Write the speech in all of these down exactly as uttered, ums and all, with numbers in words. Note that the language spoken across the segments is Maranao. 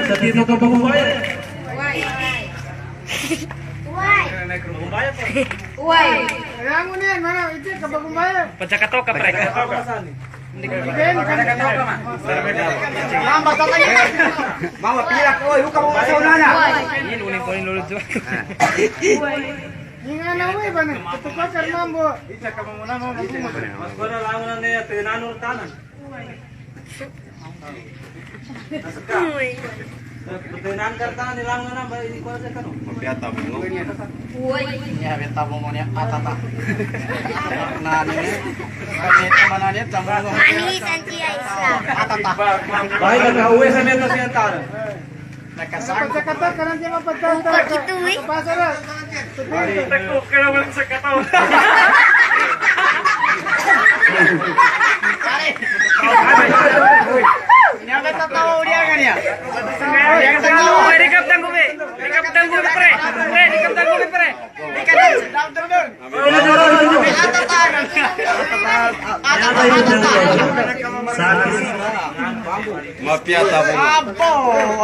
Sa tito ka Bagumbayan. Uway. Uway. Uway. Rangon iyan, mana, ito ka Bagumbayan. Pagkakataw ka, pre. Pagkakataw ka, man. Mama, pila ko, oy, huwag ka mong sa una na. Uway. Ini, uling ko, ini, uling ko. Uway. Ini nga na, uway, ba na? Ito pa, karmambo. Isa ka muna, mama. Mas ko na lang na niya, tinanong tanan. Mapiya tabong mo. Uy. Iya, mapiya tabong mo niyan. Atata. Na, ano niyan? Kami, mana niyan? Tabong mo. Ani, Santi, Islam. Atata. Baik, nag-uwi sa meta siya, tara. Nagkasakit. Nagkasakit, kanan siya mapagkasakit. Ito, eh. Kapasa na. Takbo ka naman sa kataw. Pare. Niya ka tatawa, uli ang kanya. Niya ka tatawa. Rikap tanggubi. Rikap tanggubi, pre. Pre, rikap tanggubi, pre. Rikap tanggubi, pre. Mapiya tabong. Apo,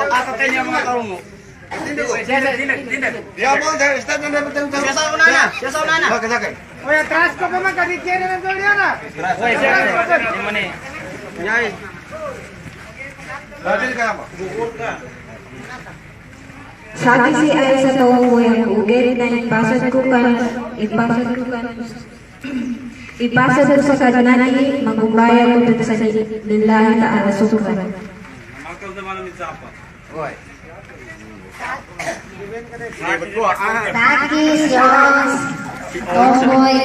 ata kanya mga karungo. Siya sa una na, siya sa una na. Oy, atras ko pa man, kasi siya na lang sa una na. Oy, siya na lang sa una na. Yay. Saki si Aisa Taw Moy a ogaid na ipasad ko kan, ipasad ko kan, ipasad ko sa Kadnan i magombay ako dn sa Lillahi Ta'ala Shukran. Saki si Aisa Taw Moy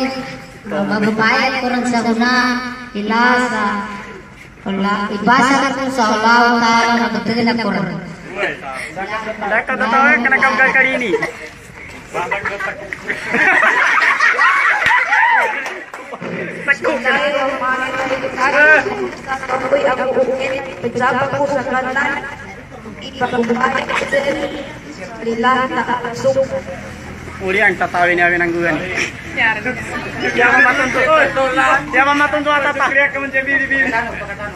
a magombay ako dn sa Kadnan, ila sa Wala, ipasad ko sa Allahu Ta'ala na btad ako ron. Laka da tawa ka na kamgal ka rini. Takbo ka. Ako, ako, pejaba ko sa Kadnan. Ipakumbay ko sii, Lillahi Ta'ala Shukran. Uli ang tatawi ni awin ang gugan. Siya ba matonto? Siya ba matonto a tata?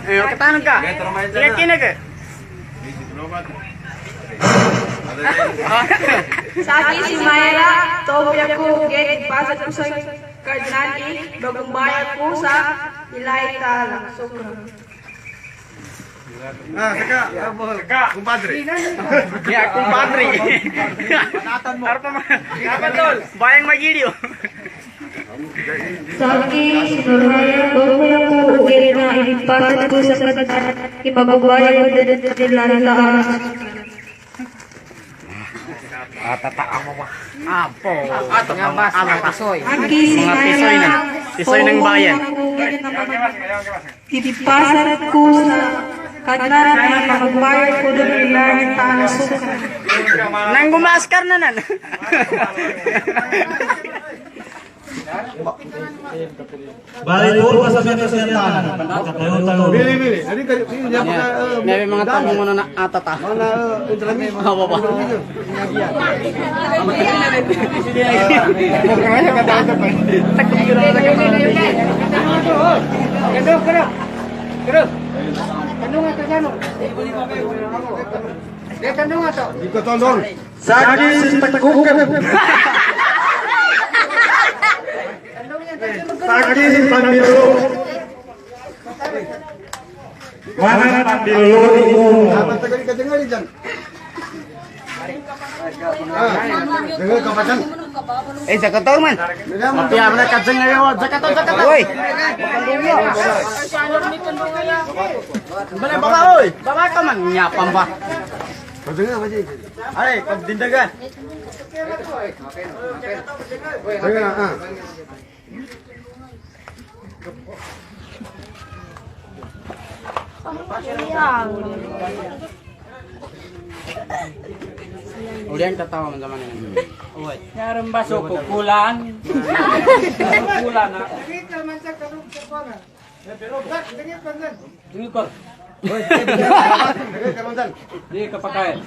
Eh, katanon ka. Iya, kinag ka. Saki si Myra, tawag ako, get, ipasad ko sa Kadnan i magombay ako sa Lillahi Ta'ala Shukran. Ah, saka. Saka. Kumpadre. Ya, kumpadre. Arpa ma-, Bayang Magilio. Saki si Noraya, tawag ako, ogaid na ipasad ko sa Kadnan i magombay ako dn sa Lillahi Ta'ala. Atata, ama ba? Apo. Atata, ama ba? Tisoy. Mga tisoy na. Tisoy ng bayan. Ipasad ko sa Kadnan i magombay ako dn sa Lillahi Ta'ala Shukran. Nanggo maskar na nan. Bali, puro ka sa miyata-miyata. Katayo-tayo. Bili, bili. Adi ka, adi niya paka, eh, may mga tabong na atata. Mga, eh, internet. Apo ba? Kandong, kandong. Kandong, kandong. Di ko tondong. Saki si Tagkoken. Saki si Pambilolo. Mana Pambilolo? Apa tagal ka dengar diyan? Ah, dengar ka pa diyan? Eh, Zakator man. Mapiya man ka dengar, Zakator, Zakator. Oy. Bala baba, oy. Baba ka man, nyapam ba? Ay, pagdindagan. Ayan, ah. Uli ang tatawa man sa Manila. Uy. Yarang baso ko kulang. Kulang, ah. Di ka pakain.